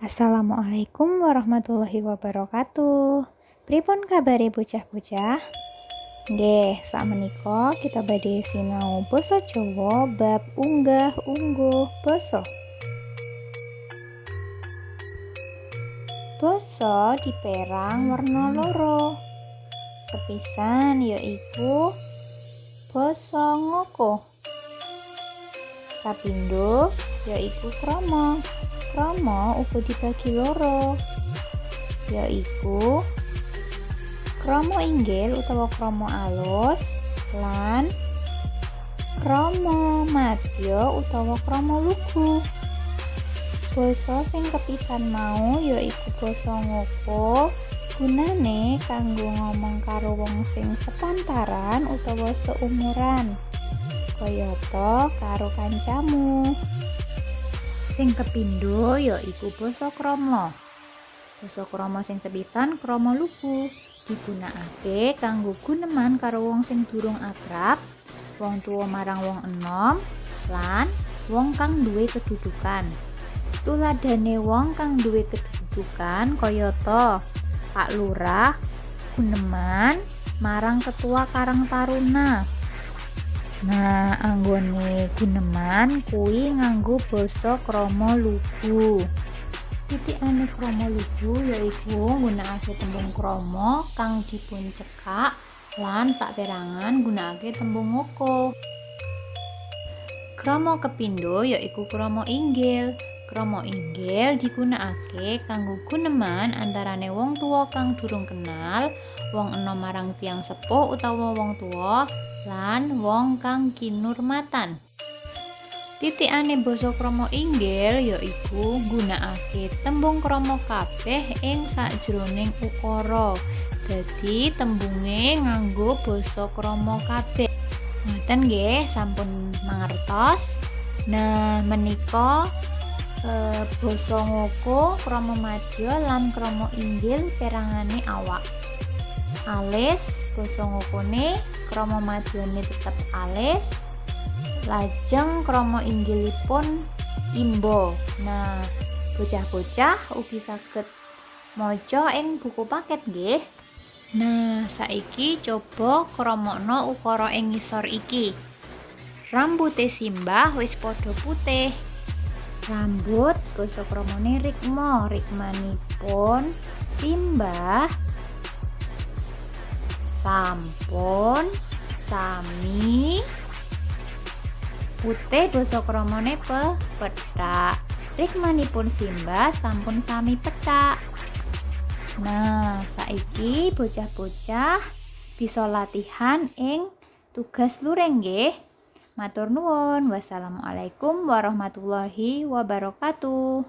Assalamualaikum warahmatullahi wabarakatuh. Pripun kabare bocah-bocah? Nggih, sakmenika kita badhe sinau basa Jawa bab unggah ungguh basa. Basa diperang werna loro. Sepisan yaiku basa ngoko. Kapindho yaiku krama. Krama uga dibagi loro, yaiku krama inggil utawa krama alus lan krama madya utawa krama lugu. Basa sing kepisan mau yaiku basa ngoko, gunane kanggo ngomong karo wong sing sepantaran utawa seumuran, kayata karo kancamu. Sing kepindho yaiku basa krama. Basa krama sing sepisan krama lugu, digunakake kanggo guneman karo wong sing durung akrab, wong tuwa marang wong enom, lan wong kang duwe kedudukan. Tuladhane wong kang duwe kedudukan kayata Pak Lurah guneman marang Ketua Karang Taruna. Nah, anggone guneman kuwi nganggo basa krama lugu. Titikane krama lugu yaiku nggunakake tembung krama kang dipun cekak lan saperangan nggunakake tembung ngoko. Krama kepindho yaiku krama inggil. Krama inggil digunakake kanggo guneman antarane wong tuwa kang durung kenal, wong enom marang tiyang sepuh utawa wong tuwa, lan wong kang kinurmatan. Titikane basa krama inggil yaiku nggunakake tembung krama kabeh ing sajroning ukara. Dadi tembunge nganggo basa krama kabeh. Ngoten nggih, sampun mangertos. Nah, menika basa ngoko, krama madya lan krama inggil perangane awak. Alis basa ngokone, krama madyane tetep alis, lajeng krama inggilipun imba. Nah, bocah-bocah ugi saged maca ing buku paket nggih. Nah, saiki coba kramokno ukara ing ngisor iki. Rambute Simbah wis padha putih. Rambut basa kramane rikma, rikmanipun Simbah sampun sami putih, basa kramane pethak. Rikmanipun Simbah sampun sami pethak. Nah, saiki bocah-bocah bisa latihan ing tugas luring nggih. Matur nuwun. Wassalamualaikum warahmatullahi wabarakatuh.